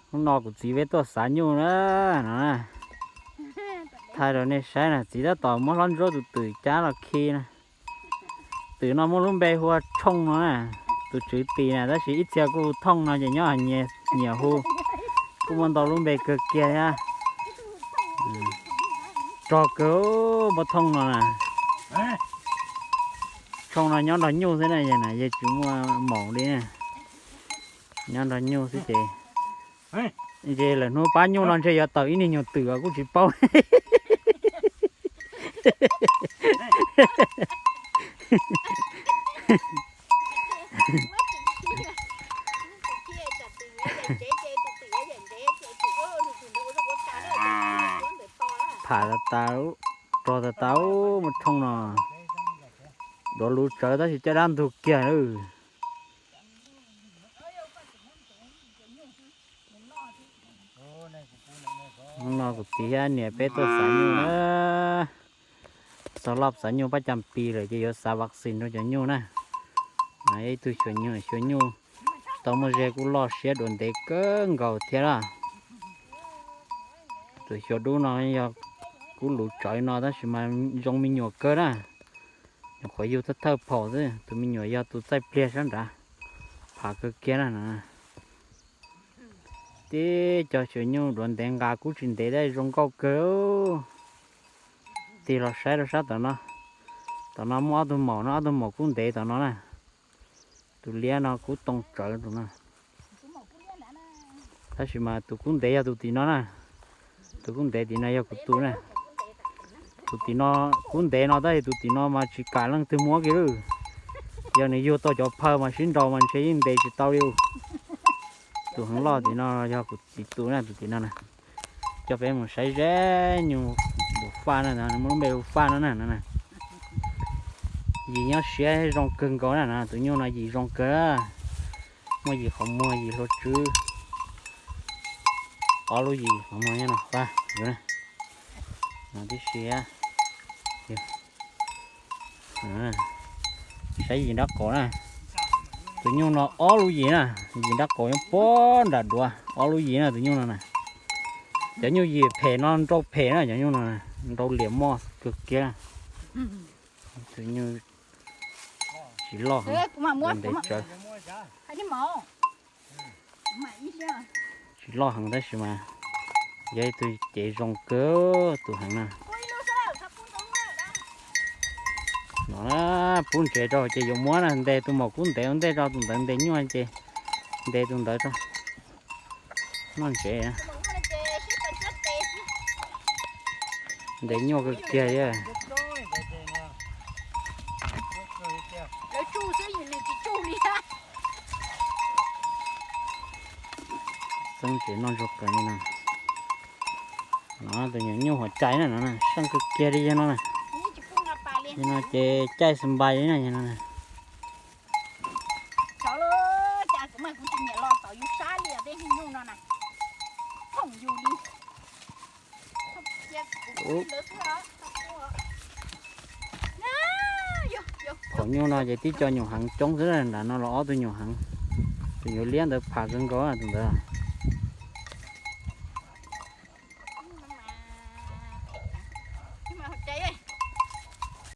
Hnub no kuv txiv peb tuaj xav nyuj na, no na. Thaij rau nej saib na, txiv tab tom muab hlob ntsuab tus twm cab los khi na. Twm no muaj lub npe hu ua Tshooj no na, tus tswv tis na, tab sis ib txhia kuj hu Thooj no ces nyob nyias hu, kuj muaj ntau lub npe kawg kiag thiab. Rog kawg npua Thooj no na. Tshooj no nyob nrog nyuj xwb na, yog na yog tsis muaj maum li na, nyob nrog nyuj xwb ces ntshe lawm hnub pab nyuj no ntshe yuav tawm ib niag nyuag twm kuj tsis paub. Pham tas tas, rog tas tas, muaj Tshooj no. Duav luv tsawv tab sis caj dab ntug kiag lawm. Hnub no kuv txiv thiab niam peb tuaj xav nyuj na. Txog loj xav nyuj pab cas pis lawm ces yuav xav vaccine rau cov nyuj na. Ib tug xyuas nyuj, xyuas nyuj tsis tau muaj ze kuj loj siab dua ntev kawg nkaus thiab lawm. Tus xyuas dub no yog kuj luv tsawv no tab sis mas zoo me nyuam kawg na. Nyuam qhuav yug thawj thawj phaum xwb, tus me nyuam yog tus txaij pliag sab nrad, pham kawg kiag na. Tib co xyuas nyuj duav ntev nqa kub tsis ntev tab zoo nkauj kawg. Tig los saib rau sab tom no. Tom no muaj ob tug maum no, ob tug maum kub ntev tom no na. Tus liab no kub too tsawv tus no. Tab sis mas tus kub ntev yog tus tim no na. Tus kub ntev tim no yog kuv tus na. Tus tim no kub ntev no tab sis tus tim no mas tsis kam leej twg muab kiag lawm. Yog nws yug tau cov phaw mas sib nraus mas ntshe yeej ntes tsis tau li. Tus heev loj tim no yog kuv txiv tus na, tus tim no na. Coj peb mus saib ze nyuj Bus Faj na, nws muaj lub npe Bus Faj no na. Yim nyob siab zoo kawg nkaus na, tus nyuj no yim zoo kawg. Muaj yim qhov muag, yim hlua tswb. Ob lub yim qhov muag nyob no, no tib si. Saib yim nraub qaum na. Tus nyuj no ob lub yim na, yim nraub qaum nyob puag nram duav, ob lub yim na tus nyuj no na. Cov nyuj yim phem no nrau phem na, cov nyuj no nrau liam moj kawg kiag. Tus nyuj tsis loj heev, ntev tsawv. Tsis loj heev tab sis mas yog ib tug cev zoo kawg tus heev na. No pub ntsev rau ces yuav muab na, ntes tus maum kub ntev ua ntej rau, tus ntawd ntes nyuaj ces ntes tus ntawd rau. Noj ntsev. Ntes nyuaj kawg kiag. Txeeb tsev noj ntsuag qees li no. No tus nyuam nyuj huam cai na, no seej kawg kiag li no na. No ces caij xas npais li na no. Thaum nyuj no ces tib co nyuam heev coob xwb, nram no los ob tug nyuam heev. Tus nyuam liab ntawd pham kawg nkaus tus ntawd.